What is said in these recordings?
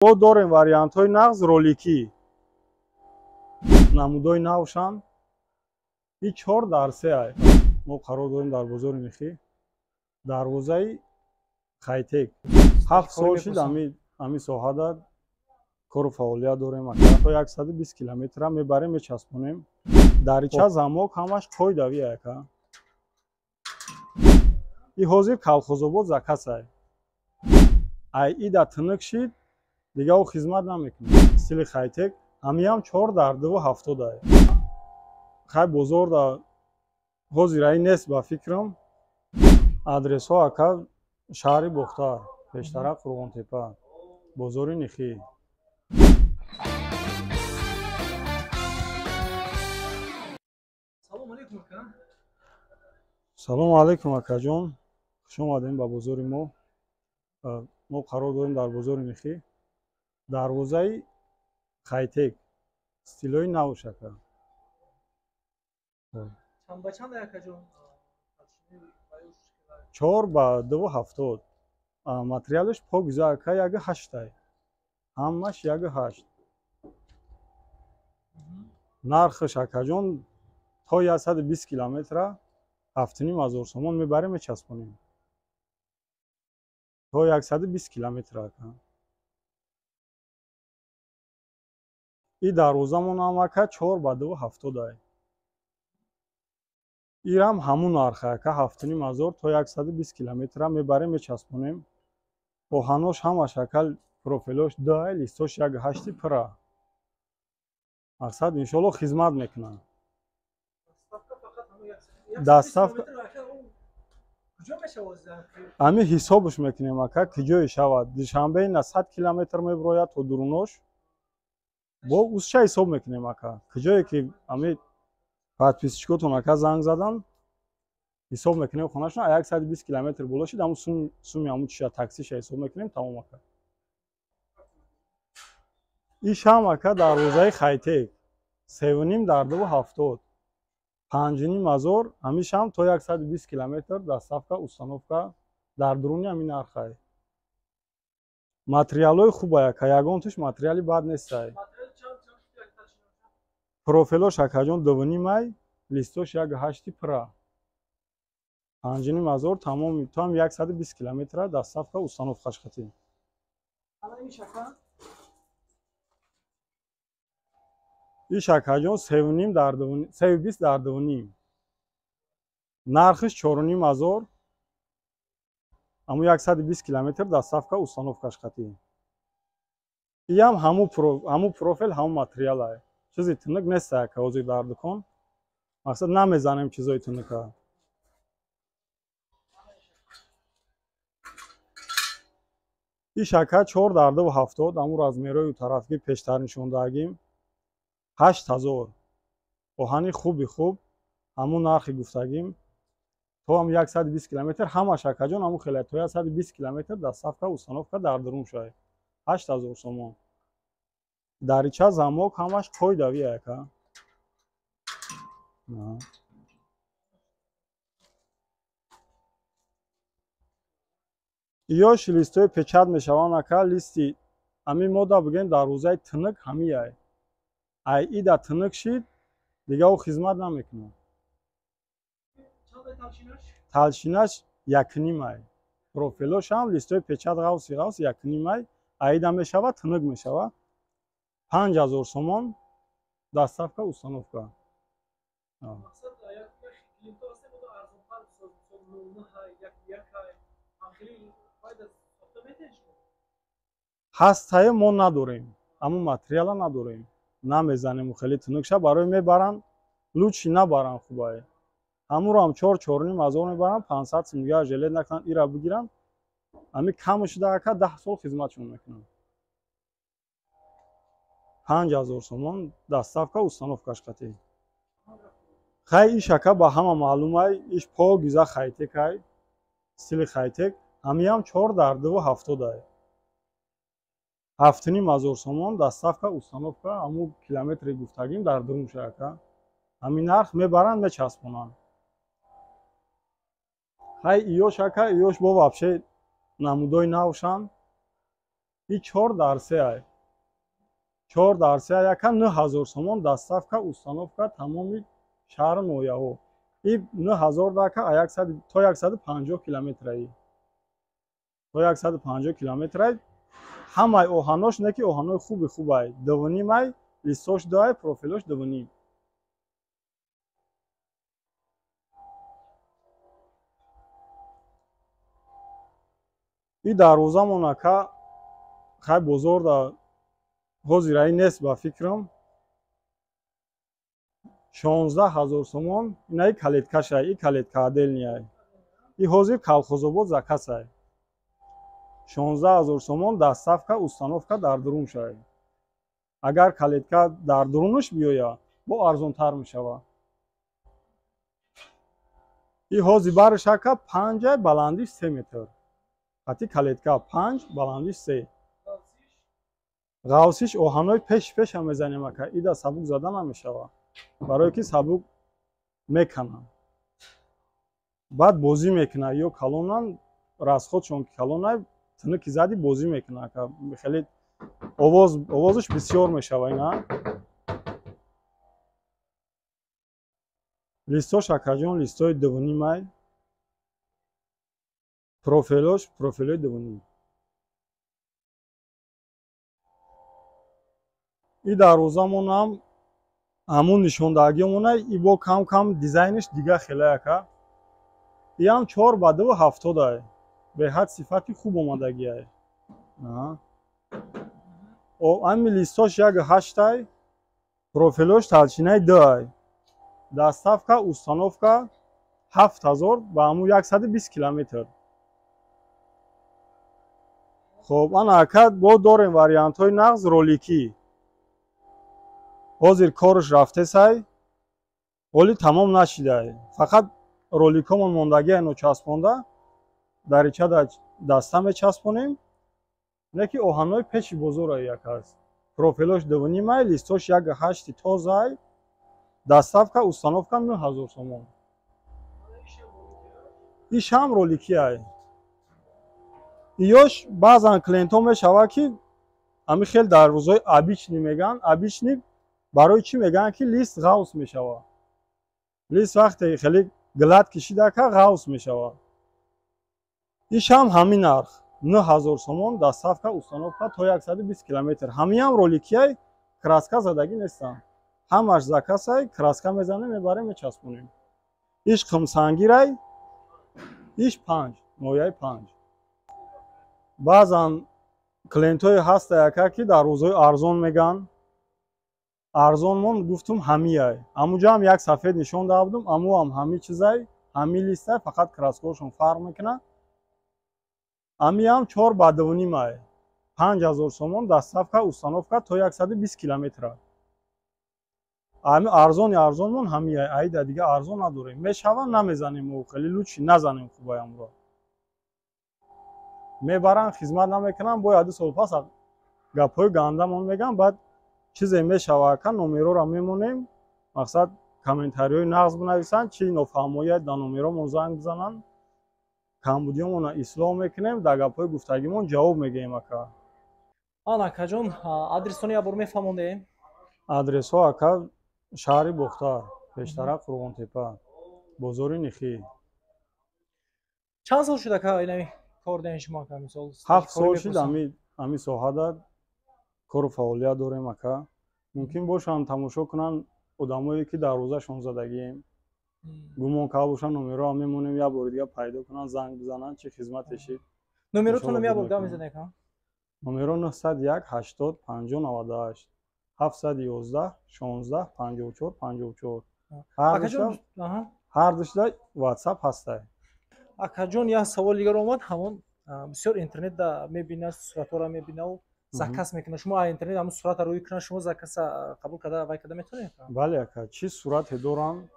Мо дорем вариантҳои нағз роликӣ. Намудои навшан. И 4 дар 3 ай. Мо қарор дорем дар бозори Михӣ. Дарвозаи Хайтек. 7 сол шид ҳами соҳада кору фаъолият дорем. То 120 километра мебарем, мечаспонем. Дарича, замок ҳамаш қоидавӣ, ака. И ҳозир Калхозобод заказ ай. Ай ида тунук шид, дига ӯ хизмат намекунад. Стили хайтек ҳамиам 4 дар 2,70 ай. Хай, бозорда ҳозир ай нест, ба фикрам. Адресҳо, ака: шаҳри Бохтар, пештара Қурғонтепа, бозори Нихӣ. Салом алейкум, ака. Салому алейкум, акаҷон, хуш омадем ба бозори мо. Мо қарор дорем дар бозори Михӣ. Дарвозаи Хайтек, стилои навш, ака. Чанд ба чанд, акаҷон? 4 ба 2,70. Материалаш покиза, ака, яги ҳаштай, ҳамаш яги ҳашт. Нархаш, акаҷон, то 120 километра 7,5 ҳазор сомон, мебарем, мечаспонем то 120 километра, ака. И дарвозамонам, ака, 4 ба 2,70 ай. Ирам ҳамун нарха, ака, 7,5 ҳазор, то 120 километра мебарем, мечаспонем. Оҳанош ҳамаш, ака, профилош дай, листош як ҳашти пира. Мақсад, иншоалло, хизмат мекунад. Доставка ҳамин ҳисобш мекунем, ака, куҷое шавад. Душанбе на 100 километр мебирояд то дурунош, бо узша ҳисоб мекунем, ака. Куҷое ки ҳамин подписчикотон, ака, занг задан, ҳисоб мекунем хонашон. 120 километр боло шид, ҳамун суми ҳамун чиша, таксиша ҳисоб мекунем, тамом, ака. Ишам, ака, дарвозаи Хайтек, 3,5 дар 2,70, 5,5 ҳазор. Ҳамишам то 120 километр доставка, установка дар дуруни ҳамин нархай. Материалҳои хубай, ака, ягон туш материали бад нестай. Профилош, акаҷон, дувнимай, листош як ҳашти пира. 5,5 ҳазор, тамоми, то ҳам 120 километра доставка, установкаш хати. Иш, акаҷон, севним дар 3,20 дар 2,5, нархиш 4,5 ҳазор, ҳамун 120 километр доставка, установкаш хати. Иам ҳамун профил, ҳамун материалай, чизи тунук нест, ака. Ҳозир дар дукон, мақсад, намезанем чизои тунука. Иш, ака, 4 дар 2,70, ҳамун размерҳои тарафги пештар нишондагим, 8 ҳазор. Оҳани хуби хуб, ҳамун нархи гуфтагим, то ҳам 120 километр ҳамаш, акаҷон, ҳамун хеле, то 120 километр доставка, установка дар дурун шавад, 8 ҳазор сомон. Дарича, замок ҳамаш қоидавӣ, ака. Иёш листои печать мешаванд, ака. Листи ҳамин мода бигӯем, дарвозаи тунук ҳамияй. Ай ида тунук шид, дига ӯ хизмат намекунад. Толщинаш якнимай, профилошам, листои печать ғавси ғавс якнимай. Аида мешавад, тунук мешавад. 5 ҳазор сомон, доставка, установка. Мақсад, як клиентҳо ҳастем, ода арзонтар, мисол, нӯҳай, як якай, ҳам хеле файда сохта метавонед шумо? Ҳастае, мо надорем, ҳамун материала надорем, намезанем. Хеле тунукша барои мебаранд, лучше набаранд, хубае. Ҳамуро ҳам 4-4,5 ҳазор мебаранд, 500 сум дигар жалеть накунанд, ира бигиранд. Ҳами кам шуда, ака, 10 сол хизматшон мекунанд. 5 ҳазор сомон, доставка, установкаш қатӣ. Хай, иш, ака, ба ҳама маълумай, иш покиза хайтекай, стили хайтек. Ҳамиам 4 дар 2,70 ай, 7,5 ҳазор сомон, доставка, установка, ҳамун километри гуфтагим дар дурунша, ака. Ҳамин нарх мебаранд, мечаспонанд. Хай, иёш, ака, иёш бо вообще намудои навшанд. И 4 дар 3 ай. 4 дар 3 яка 9000 сомон, доставка, установка тамоми шаҳру ноҳияҳо. И 9000 дака то 150 километраи. То 150 километраи. Ҳамаи оҳанош не ки оҳанои хуби хубай. 2,5 ай, листош 2 ай, профилош 2,5. И дарвозамон ака, хай, бозорда ҳозираи нест ба фикрам. 16 000 сомон. Инаи калиткашай, и калитка отдельныйай. И ҳозир Калхозобод закасай. 16 000 сомон, доставка, установка дар дуруншай. Агар калитка дар дурунаш биёяд, бо арзонтар мешавад. И ҳозир барш ака 5-ай, баландиш 3 метр. Хати калитка 5, баландиш 3. Ғавсиш оҳанои пеш пеша мезанем ака, ида сабук зада намешавад. Барое ки сабук мекананд. Баъд бозӣ мекунад ё калонан, расходшон ки калонай, тинуки зади бозӣ мекунад ака. Хеле овоз, овозаш бисёр мешава ина. Листош акаҷон, листои 2,5-ай. Профилош профилои 2,5. И дарвозамонам ҳамун нишондагиомона, и бо кам кам дизайниш дига хеле ака. Иам 4 ба 2,70-ай. Беҳад сифати хуб омадагиай. Ами листош 1,8-ай, профилош толщинаи 2-ай. Доставка, установка 7000 ба ҳамун 120 километр. Хоб, ана ака, бо дорем вариантҳои нағз роликӣ. Ҳозир корш рафтесай, ҳоли тамом нашидай. Фақат роликҳомон мондагиай ночаспонда, дарича даста мечаспонем. Не ки оҳанҳои пеши бозорай як аст. Профилош 2,5-ай, листош 1,8-и тозаай. Доставка, установка 9000 сомон. Ишам роликиай. Иёш баъзан клиентҳо мешавад ки ҳами хел дарвозаи обычный мегӯянд. Обычный барои чӣ мегӯянд ки лист ғавс мешавад. Лист вақте хеле гладкий шидака, ғавс мешавад. Ишам ҳамин нарх 9000 сомон, доставка, установка то 120 километр. Ҳамиам роликиай, краска задагӣ нестанд. Ҳамаш закасай, краска мезанем, мебарем, мечаспонем. Иш қимсангирай, иш 5, ноҳияи 5. Баъзан клиентҳое ҳастае ака ки дарвозаҳои арзон мегӯянд. Арзонмон гуфтум ҳамиай. Ҳамуҷоам як сафед нишон дода будум, амуам ҳами чизай, ҳами листай, фақат краскаҳошон фарқ мекунад. Амиам 4 ба 2,5-ай. 5000 сомон, доставка, установка то 120 километра. Ами арзони арзонмон ҳамиай, аида дига арзон надорем. Мешава намезанем, хеле лучше назанем хубай амро. Мебаранд, хизмат намекунанд, бояд 2 сол пас гапҳои гандамон мегӯянд, баъд чизе мешава ака, номерора мемонем, мақсад комментариҳои нағз бинависанд, чӣ нофаҳмоият дар номеромон занг бизананд, камбудиёмонро ислоҳ мекунем, дар гапҳои гуфтагимон ҷавоб мегӯем ака. Ан акаҷон, адресони як бор мефаҳмондем? Адресҳо ака: шаҳри Бохтар, пештара Қурғонтепа, бозори Нихӣ. Чанд сол шуд ака инами кор даин шумо ака, мисол? 7 сол шуд ҳами соҳада кору фаъолият дорем ака. Мумкин бошанд, тамошо кунанд одамое ки дарвозашон задагием, гумон карда бошанд, номероам мемонем, як бори дига пайдо кунанд, занг бизананд, чӣ хизмате шид. Номеротонам як бор гап мезанед ака? Номеро 901 80 50 98, 711 16 54 54. Ҳар душда ватсап ҳастай. Акаҷон, як савол дигар омад. Ҳамон бисёр интернетда мебинад, суратҳоро мебинаву заказ мекунад. Шумо интернет ҳамон сурата рӯй кунад, шумо заказа қабул карда, вай карда метавонед? Бале ака, чӣ сурате доранд,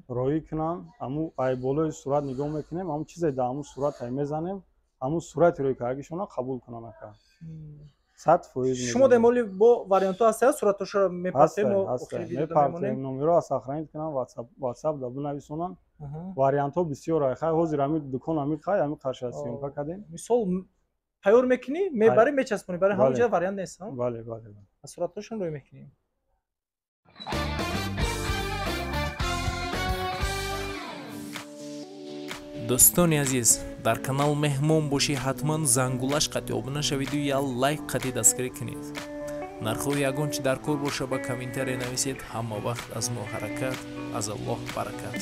роӣ кунанд, ҳамун ай болои сурат нигоҳ мекунем, ҳамун чизе дар ҳамун сурат ай мезанем, ҳамун сурати рӯи кардагишона қабул кунанд ака, 100%. Шумо демоли бо вариантҳо ҳастед, суратҳошро мепартем? Мепартем, номеро сохранить кунанд, ватсап да бинависонанд. Вариантҳо бисёр. Хай, ҳозир ҳами дукон ҳами хай ҳами қарша съёмка кардем. Мисол, Тайёр мекунӣ, мебарӣ, мечаспонӣ, барои ҳамон ҷо вариант нест. Бале, бале. Суратҳошон рӯй мекунем. Дӯстони азиз, дар канал меҳмон бошӣ, ҳатман зангулаш қатъи обуна шавиду я лайк қатъи дастгирӣ кунед. Нархҳои ягон чи дар кор боша, ба комментария нависед. Ҳама вақт аз мо ҳаракат, аз Аллоҳ баракат.